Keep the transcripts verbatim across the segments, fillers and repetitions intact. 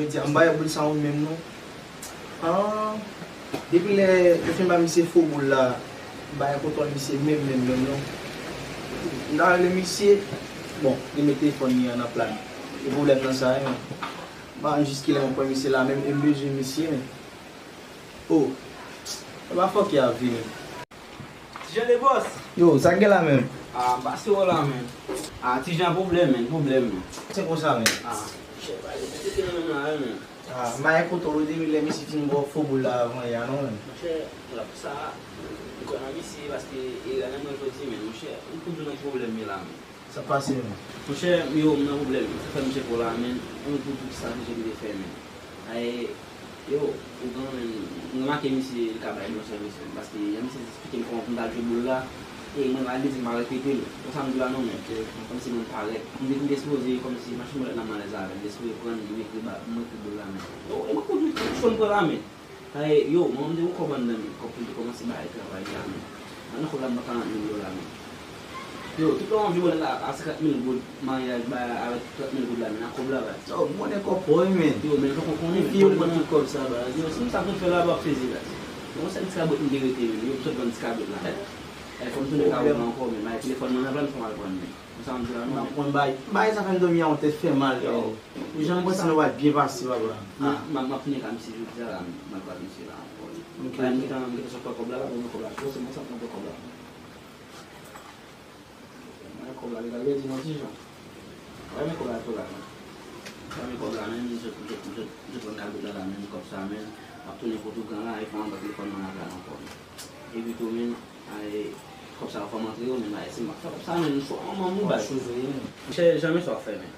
Di, m pa wè boul sa yo menm non. Ah, depi lè yo fin ba misye fo boul la, m pa wè kontwòl misye menm, menm, menm non. M ta rele misye, bon, li met telefòn li an nan plat. E pwoblèm nan sa, wi, men. M pa konn jis kilè m ap pran misye la menm, e m bezwen misye, men. Oh, e pa fòk y ap vini. Ti Jan de bòs. Yo, sa k gen la menm? Ah, m pase w la menm. Ah, Ti Jan pwoblèm, menm, pwoblèm, menm. Se konsa menm. Ah, chè, pa gen tete nan menm la, menm. Ah, m pa gen kote w depi lè misye fin ba w fo boul la avan yè a non menm. Monchè, lòt sa, m kwè nan misye paske e la nan mwen jodi, menm, monchè, m toujou nan pwoblèm li la menm. Sa pase menm? Monchè, yo, m nan pwoblèm. Sa fè m tcheke w la, menm. Yon gwo tout sa ke Jezi te fè, menm. Ay, yo, ougan, menm, m remake misye, li ka bay bon sèvis, menm. Paske jan misye te esplike m kòman pou m ta jwe boul la, e mwen pa di m pa respekte l. Konsa m di la non, menm. Kòmsi mwen parèt. M te, m te sipoze, kòmsi machin bòlèt la m alèz avè l. M te sipoze pran li, m ekri ba, m ekri boul la, menm. Yo, e mwen konn tout, tout chwa m pran la, menm. Ay, yo, mwen, m te gen kòb anndan, men kòb pou m te kòmanse bay travay la, men. Anndan kòb la, m gen karant mil dola, men. Yo, tout lè w anvi wè la, a senkant mil goud, maryaj, bay avèk trant mil goud la, men nan kòb la, baz. Oh, m konnen kòb pa w, wi, men. Yo, men, fòk ou konnen, men. Fi yo pran tout kòb sa, baz. Yo, si m sa konn fè la, w ap sezi, baz. Yon sèl ti kabwèt m te rete, men. Yo, m sot vann ti kabwèt la, men. Ay, fò m tounen ka ou ankò, men. Bay telefòn mwen nan pran, fò m al pran, men. Konsa m di la non. M ap pran bay. Bay sa fè m dòmi a yon tèt fè mal, yo. Pou jan m panse nou pral byen pase, papa. M ap, m ap tounen ka misye jodi a la, m al pran misye la ankò. Ok, bay m gentan, m gentan sot pran kòb la, la, pou mwen kòb la cho, se mwen sa pran kòb la. Mwen kòb la, li pral pèdi non Ti Jan. Bay men kòb la tou la, non. Bay men kòb la, men, m sot, m sot, m sot, m sot pran kabrit la, la, men, kòb sa, men, m ap tounen kot ougan la, e fò m anba telefòn mwen la, la, ankò. Epi tou, men, Ay, kòb sa yo fò m antre yo, men, ay, si m pa fè kòb sa, men, m sou manman m wi, baz. Monchè, janmen sa w ap fè, men.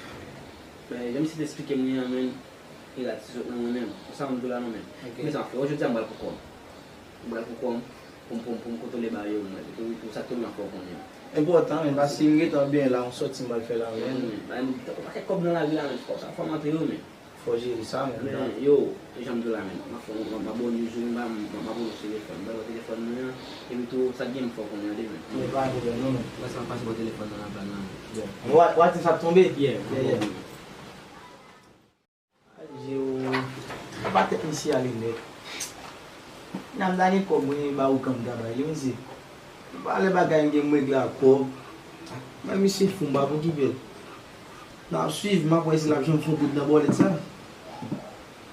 Men, jan misye te esplike m li an, men, e la ti sot nan mwen menm. Sa m di w la non, men. Ok. Men sa m fè, jodi a m pral pou kò m. M pral pou kò m, pou m, pou m, pou m kontwole bagay yo, men. Pou, pou sa tout moun ap fè w konnen. Enpòtan, men, paske m gentan byen la, yon sòti m pral fè la, men. Wi, men, men, yon pakèt kòb nan lari la, men, kòb sa fò m antre yo, men. Fò jere sa menm. Men, yo, e jan m di w la menm. M ap fè yon, m ap, m ap ba w news wi, m ap, m ap, m ap ba w telefòn. M ba w telefòn mwen an, epi tou, sa k gen m fè w konnen an demen. Men pa gen pwoblèm non, men. Wè sa m pase ba w telefòn nan la, la, la. Yeah. Wa-, WhatsApp sa ap tonbe? Yeah, yeah, yeah. Ay, Jero, apa tèt misye ale nèt. Nan m ta gen kòb, mwen ba ougan m ta bay li, mesye. M pa lè bagay m gen m regle ak kòb. Men misye fou, m pa pou okipe l. N ap swiv, m ap wè si l ap janm fè yon goud nan bòlèt sa.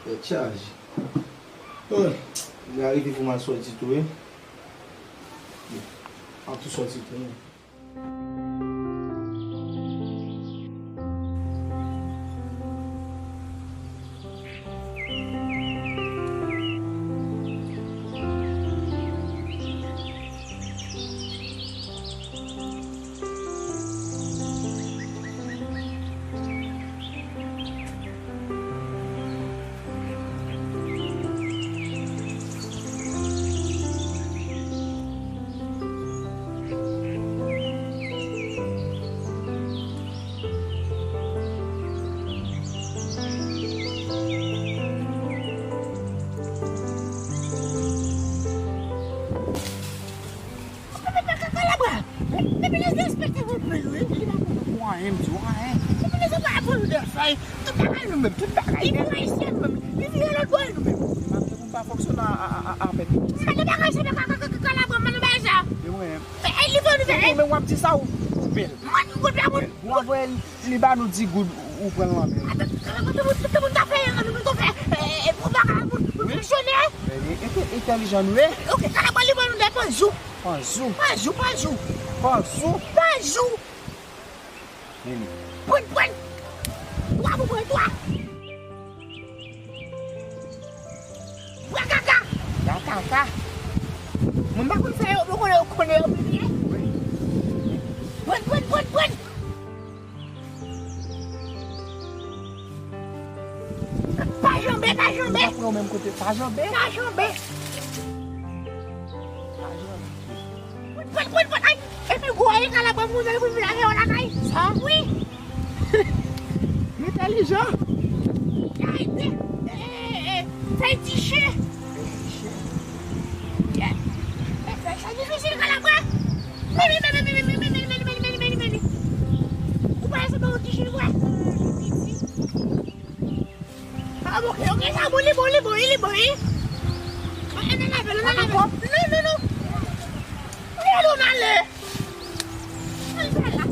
Tèt chaje. Oh, li arive pou m al sòti tou, wi. M ap tou sòti tou, wi. Kalabwa, depi lè se respekte moun mwen yo, epi li pa konn pou anyen, m di w anyen. Depi lè se pa pou nou de fèy, tout bagay nou menm, tout bagay, li pou ayisyen nou menm, li vire lòt bò nou menm. Pou m pa fonksyone a, a, a, a, avèk nou. Sa de bagay, se de ka-, ka-, ka-, kalabwa, mwen nou bay sa. E mwen. E, e, li pou nou fè, e. Ou menm w ap di sa, ou, ou bèl. Mwen, ou bèl, mwen. Ou anvoye li ba nou di goud, ou pran l nan men. Tout, tout, tout, tout moun ta fè an, nou, nou ta fè, e, e, e, pou bagay, pou, pou fonksyone. Men li ente-, entèlijan nou ye. Ok, kalabwa li ban nou de panzou. Panzou. Panzou, panzou. Panzou. Panzou. Vini. Pran, pran. Twa pou pran twa. Bwè kaka. Bwè kaka. Moun pa konn fè yo, yo konnen, yo konnen yo pi byen. Wi. Pran, pran, pran, pran. Pa janbe, pa janbe. Ou pa pran menm kote, pa janbe. Pa janbe. Pa janbe. Pran, pran, pran, pran. Ay, epi gwo, e kalabwa moun nan, li pou vin avè yo lakay. Sa? Wi. Li entèlijan. Ay, e, e, e, e, fèy tiche. Fèy tiche. Yeah. E, fèy sa difisil, kalabwa. Meni, meni, meni. Ou pa sanble yon tiche, vre? Ah bon, E sa bon, li bon, li bon, li bon, wi. Ann al lave l, ann al lave l. Non, non, non. Li al, ann ale. Ann fè la.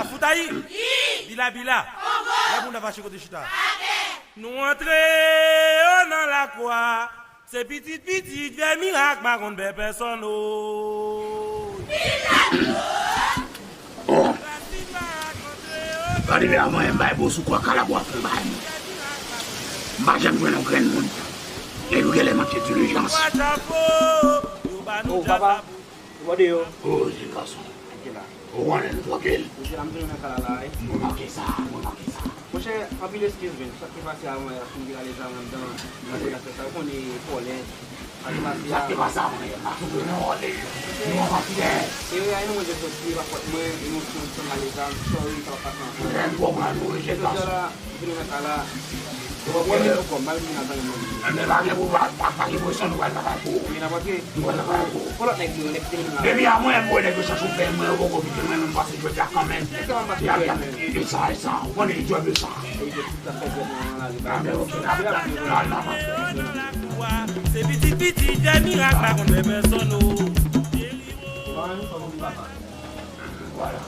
Afoutayi! Bila bila! Lè moun nan fache kote chita. Nou antre yo nan lakwa. Se pitit pitit fè mirak pa konn pè pèsòn o. Bon. Gade la mwen m bay bo sou kwa kalabwa pou bay mwen. M pa janm jwenn yon grenn moun. E yo genlè manke dilijans. Oh, papa. Ou bò de yo? Oh, zen gason. Ou konnen nou twòp byen. Monchè, m tounen nan kay la la, wi. Mwen manke sa, mwen manke sa. Monchè, anpil eskiz, men. Sa k te pase a, mwen, ap fin vin ale zam anndan, nan zafè sa. Ou konnen, pòlè. Sa k te pase a. Sa k te pase a, mwen, m ap fin vin ale. Nou an pati dèyè. E, e, nou manje soti, pa fòt mwen, e nou fin ale zam, sorry, sa p ap pase ankò. Mwen konprann ou, wi, zen gason. Vini nan kay la. Ou pa pran menm pou kòm, pa vin vin atann menm. Men pa gen pou pa, pa, pa gen presyon, nou pral travay pou ou. Ou vin apòte? Nou pral travay pou ou. Pou lòt nèg yo, nèg ki te vin la. Epi a mwen, mwen, nèg yo chache fè mwen, yo poko kite mwen menm pase jwèt la kanmenm. E sa, e sa, ou konnen jwèt yo sa. E jwèt tout sa fè jwèt nan lari la. Anben, ok, n ap, n ap, n ap, n ap. Se pitit pitit fè mirak pa konn fè pèsòn o. Vwala.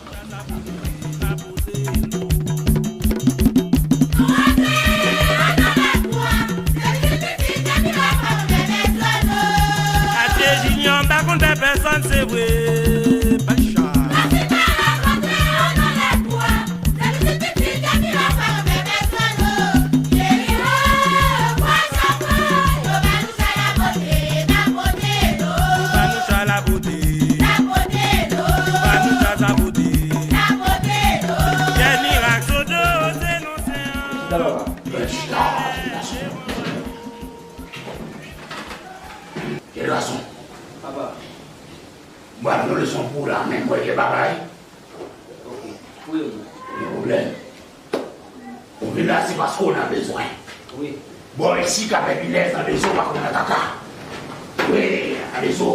Atye Junior pa konn fè pèsòn, se vre. Bay chay. Ou pa nou chay la bote. Ou pa nou chay sa bote. Fè mirak sou do, se non, se an. Chita, papa. Chita, chita, chita. Zen gason. Papa. Mwen ap yon leson pou ou la, men mwen gen bagay. Ok. Wi, wi. Gen pwoblèm. Ou vin la, se paske w nan bezwen. Wi. Bò isi, k ap fè pinèz nan lezo, pa konn nan kaka. Wi, nan lezo.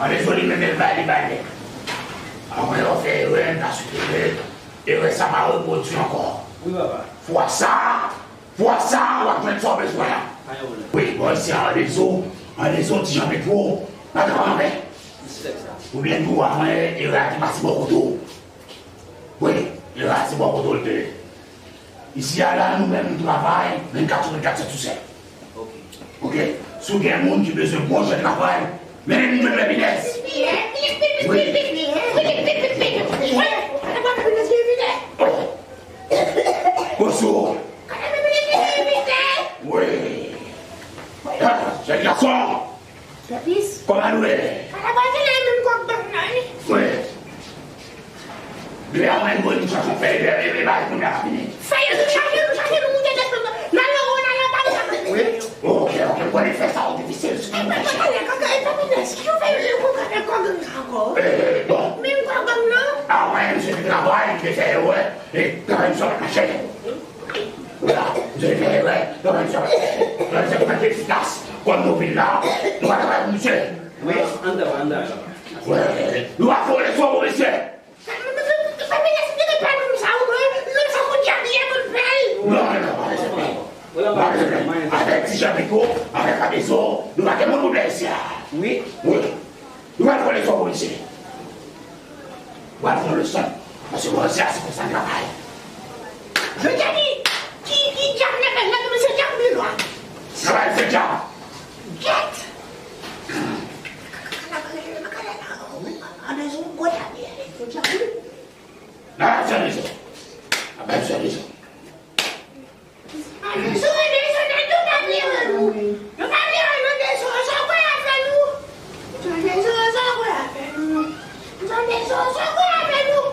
Nan lezo, li menm, l bay, li bay nèg. Anvan yo fè erè, m ta swete ke erè sa pa repwodui ankò. Wi, papa. Fwa sa, Fwa sa a, w ap jwenn sa w bezwen an. Pa gen pwoblèm. Wi, bò isi a, an lezo, an lezo, ti jan metwo, pa gen anlè. Respèk sa. Oubyen tou, avan, erè a te pase bò kote w. Wi, erè a se bò kote w l te ye. Isi a la, nou menm, nou travay vennkat sou vennkat, sèt sou sèt. Ok. Ok? Si w gen moun ki bezwen bon jan travay, mennen m jwenn Lèpinèz. Wi. Oh. Bonjou. Wi. Ah, jèn gason. Pèpis. Kòman nou ye? Wi. Depi avan nou chache fè, e, e, e, bay kounye a fini. Fè yo chache nou, chache nou, moute desann, nan lanmò, nan lanmò. Wi. Ok, ok, konnen fè sa w difisil. E, papa, pale kaka, e, papa, mèsi, yo fè yo konn fè kò gang sa ankò. E, bon. Menm kò gang nan. Avan, misye te travay, li te fè erè. E, travay misye ap mache. Wi, la, misye te fè erè. Travay misye ap mache. Travay misye ap mache efikas. Kòm nou vin la, nou pa travay pou misye. Wi, ann travay, ann travay. Wi, nou pa fè leson pou misye. Sa, men, men, men, men, men, lèspli de pa nonm sa, ou, non, nonm sa, se dyab li ye, moun pèl. Non, non, non, pa bezwen pè. Pa bezwen pè. Avèk ti Jan Piko, avèk Kabezo, nou pa gen moun pou blese a. Wi. Wi. Nou pral fè leson pou misye. Nou pral fè leson. Paske bon, se a, se konsa n travay. Jodi a, ki, ki, ki dyab nan pèl la, men se dyab li nwa. Travay se dyab. Gèt! Andezo, gwo dam, andezo, djab, wi. Nan, andezo. Andezo, andezo. Andezo, andezo, nou pa vle wè nou. Nou pa vle wè nou, andezo, sa w kwè afè nou? Andezo, sa w kwè afè nou? Andezo, sa w kwè afè nou?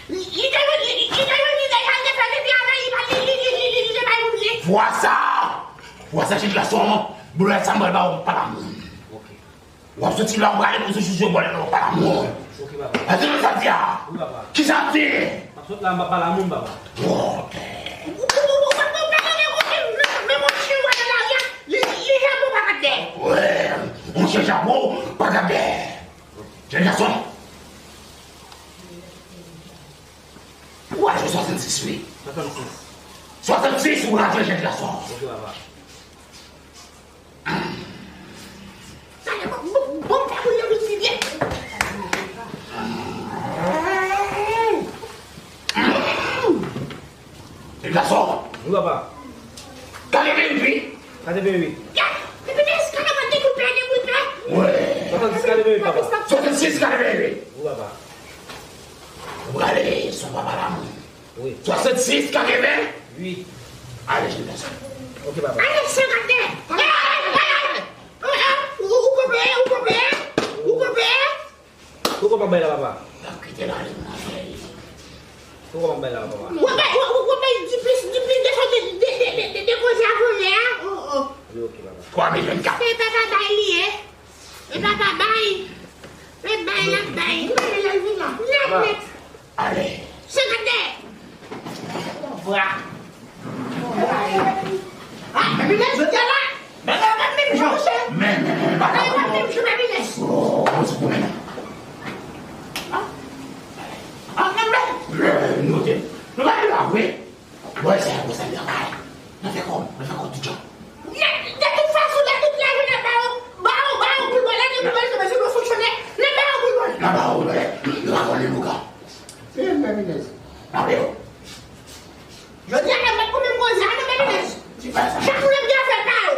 Li, li te jwenn, li, li, li te jwenn li deja, li te fè pipi avè li, li, li, li, li, li te bay moun li. Vwa sa! Vwa sa, jèn gason, boulèt sa, m pral ba w pa la moun. Ok. W ap soti la, w prale pou sou sou bòlè nan pa la moun. Ok, papa. Èske nou sa di a? Wi, papa. Ki sa di? M ap sot la, m pa pale a moun, papa. Ok. Ou, ou, ou, ou, ou pa tande kote, men, men yon chen wè nan lari a, li, li, li chapo pa gade. Wi, yon chen chapo pa gade. Jèn gason. Ou a jwe swasannsis, wi. Swasannsis. Swasannsis, ou a jwe jèn gason. Ok, papa. Gade, bon, bon, bon, fè moun yo vin pi byen. Jèn gason. Wi, papa. Katrevennuit. Katrevennuit. Ya, depi de, katrevennuit, depi de, depi de. Wi. Swasannsis, katrevennuit, papa. Swasannsis, katrevennuit. Wi, papa. Ou prale sou papa la moun. Wi. Swasannsis, katreven? Wi. Ale, jèn gason. Ok, papa. Ale, senkannde. Ou, ou konprann, ou konprann, ou konprann. Ou konprann bay la, papa. N ap kite la, ale, mwen. Ou konprann bay la, papa. Ou bay, ou, ou, ou bay diplis, diplis de, de, de koze a volè a. Oh, oh. Wi, ok, papa. Twa mil vennkat. Se papa bay li ye. E papa bay. E bay l ap bay. L ap met. Ale. Senkannde. Bra. Ah, Mabilès, jodi a la, bagay yo pa t menm jan, monchè. Men, men, men, bagay yo pa t menm jan, Mabilès. Oh, se pou men. Ah, ah, men, men. Nou te, nou pa t la vre. Bon, sa konsa, nou bay. N ap fè kòb, n ap fè kòb tout jan. De, de tout fason, de tout lajounen, ba yo, ba yo, ba yo boul bòlè, de tout fason, mesye, nou fonksyonè, n ap ba yo boul bòlè. N ap ba yo boul bòlè. Nou pa konnen louga. Se menm Mabilès. N ap yo. Jodi a, n ap met pou menm koze a, non, Mabilès. Chak moun ap gen afè pa yo.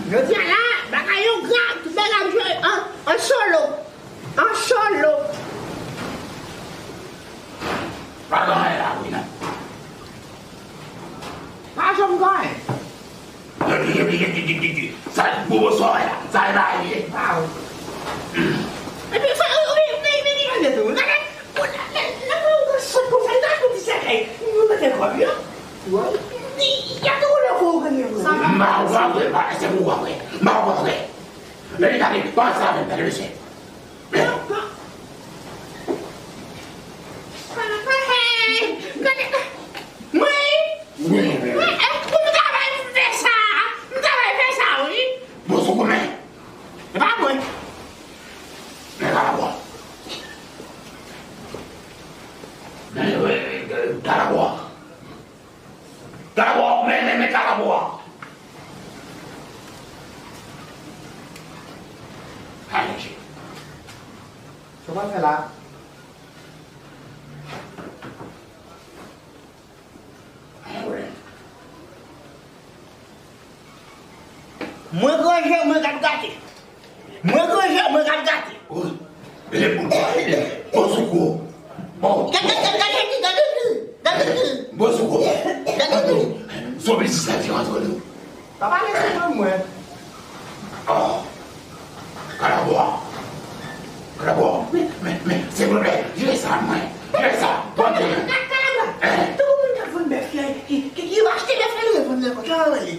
Jodi a la, bagay yo grav, tout bagay ap jwe an, an solo. An solo. Pa gen anyen la, wi, non. Pa janm gen anyen. Sa bobo sa w wè la, sa e pa li ye. Epi, fò, wi, wi, wi, wi, wi, wi, wi, wi, wi, wi, wi, wi, sot pou fè sa, pou ti sèkèy. Nou mete kòb yo. Wi. Y a tou koulè fò ou genyen, wi. M pa wè, pa, se pou wè. M pa wè. Lè li gade, panse avè m, gade mesye. Mwen, mwen, eh, pou m travay pou m fè sa, m travay fè sa, wi. Bon, sou koumen. E pa mwen. Men pa bon. Men, eh, eh, eh, pa bon. Kalabwa, men, men, men kalabwa. Ay, mesye. Sa w pral fè la? Ay, wè. Mwen granje, mwen gate gate. Mwen granje, mwen gate gate. O, e, o, o, o, sou kou. O. Gade, gade, gade, gade, gade, gade. Bon, sou kou. Gade, gade. Sou biznis la, ti antre nou. Pa pale sou mwen, mwen. O. Kalabwa. Kalabwa. Men, men, men, silvouplè, jere sa mwen. Jere sa. Bon, Kalabwa. Kalabwa. Eh. Tankou moun k ap vann bèf la, ki, ki, ki achte bèf la, li revann nan, ki an rele.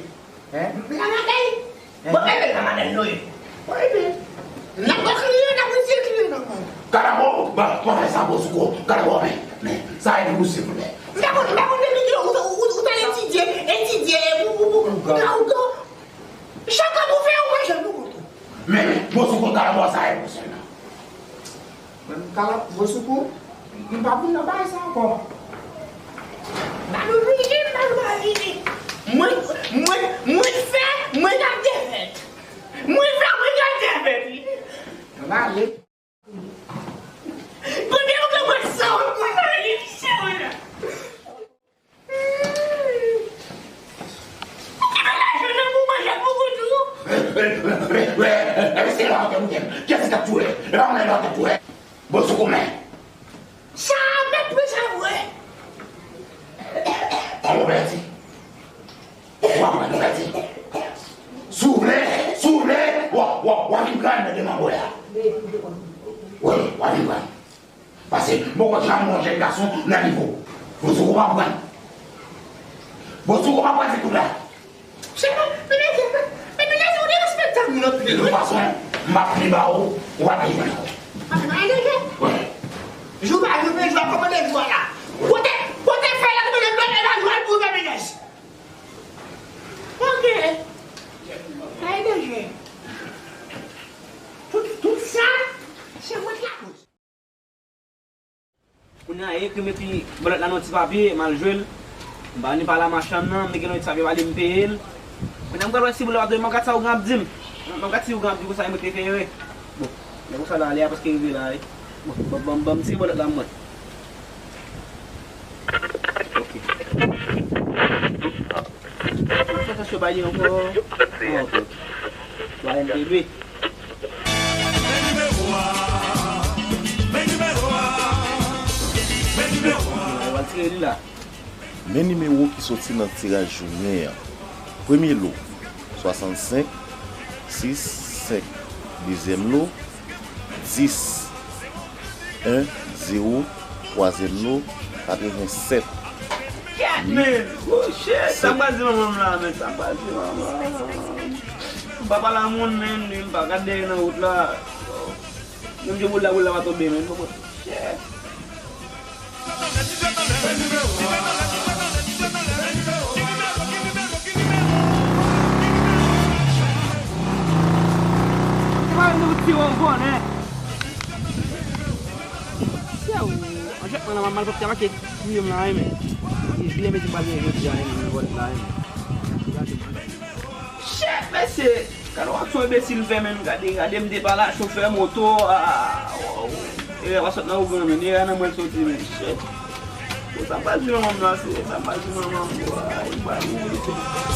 Hein? Lamaday. Hein? Bon, ebe, lamaday, nou ye. Bon, ebe. N ap ba kliyan, n ap retire kliyan nan men w. Kalabwa, ba, pa fè sa, bon, sou kou. Kalabwa, men, men, sa e pou ou, silvouplè. M pa konn, m pa konn de videyo, ou, ou, ou, ou t al etidye, etidye, pou, pou, pou, pou, pou, pou, chak kòb ou fè, ou manje pou kont ou. Men, men, bon, sou kou, kalabwa, sa e pou ou sèlman. Menm kalòt, bon, sou kou, m pa vin nan bagay sa ankò. M pa vin vini, m pa vin vini. Mwen, mwen, mwen fè, mwen k ap defèt. Mwen fè, mwen k ap defèt, wi. Ann ale. Kote ou gen mwen sa, mwen fè li, misye, mwen la. Ou gen lajan nan pou manje pou kont ou? Kiyès ki t ap touye? Kiyès ki t ap touye? E pa mwen ki t ap touye. Bon, sou koumen. Sa mèt mwen sa vre. Kòman w pèdi? Ou pa konprann ou pèdi? Si w vle, si w vle, w a, w a, w a vin pran nan demanbo la. Wi, w a vin pran. Pase, bon, Pòt la, mon jèn gason, nan nivo. Bon, sou konprann. Bon, sou konprann, se tout la. Se pa, men, men, men, men, men, ou derespektan moun anpil. De tout fason, m ap pli ba ou, ou pa pli mwen ankò. Wi. Jou pa jou, men jou a kòmande jou a la. Kote, kote fè la kòmande jou a, e pa jou a pou fè menaj. Ok. Sa e danje. Tout, tout sa, se mwen ki lakoz. Kounye a, ekri m epi bòlèt la nan yon ti papye, m al jwe l. M pa ni pale a machann nan, m te gen yon ti papye pale m peye l. Kounye a, m pral wè si bòlèt la pa tonbe, m ap gad sa ougan ap di m. M ap gad si ougan ap di konsa, e mwen ki te fè erè. Bon, lè konsa la, lè a prèske rive la, wi. Bon, ban, ban, ban m tire bòlèt la, mwen. Ok. Fè sa, se pa li ankò. Ah, ok, ok. Ba M P B. Men nimewo a, men nimewo a, men nimewo a. Yo pral tire li la. Men nimewo ki soti nan tiraj jounen an. Premye lo, swasannsenk, sis, senk. Dezyèm lo, dis, en, zewo. Twazyèm lo, katrevennsèt. Kèt, men! Oh, shit! Sa m pral di manman m la, men? Sa m pral di manman m? M pa pale a moun, men, m pa gad dèyè nan wout la. Menm jan boul la, boul la pa tonbe, men. Shit! Sè ou, an jèt mwen nan, m al pran ti makèt pou yo m la, wi, men. Vilè mezi m pral gen jodi a, wi, men, vòlè la, wi, men. Shit, mesye! Gade yon aksyon enbesil fè, men. Gade, gade m te pale a chofè moto a, a, a, erè pa sot nan ougan, men. Erè nan mwen l soti, men. Shit! Bon, sa m pral di manman m la, se, sa m pral di manman m, bwoy, bwoy.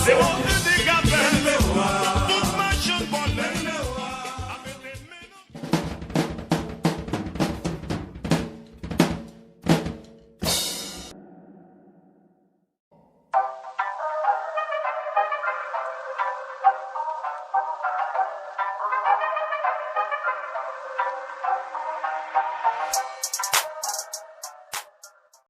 Se yon kritik apèl. Tout machann bòlèt.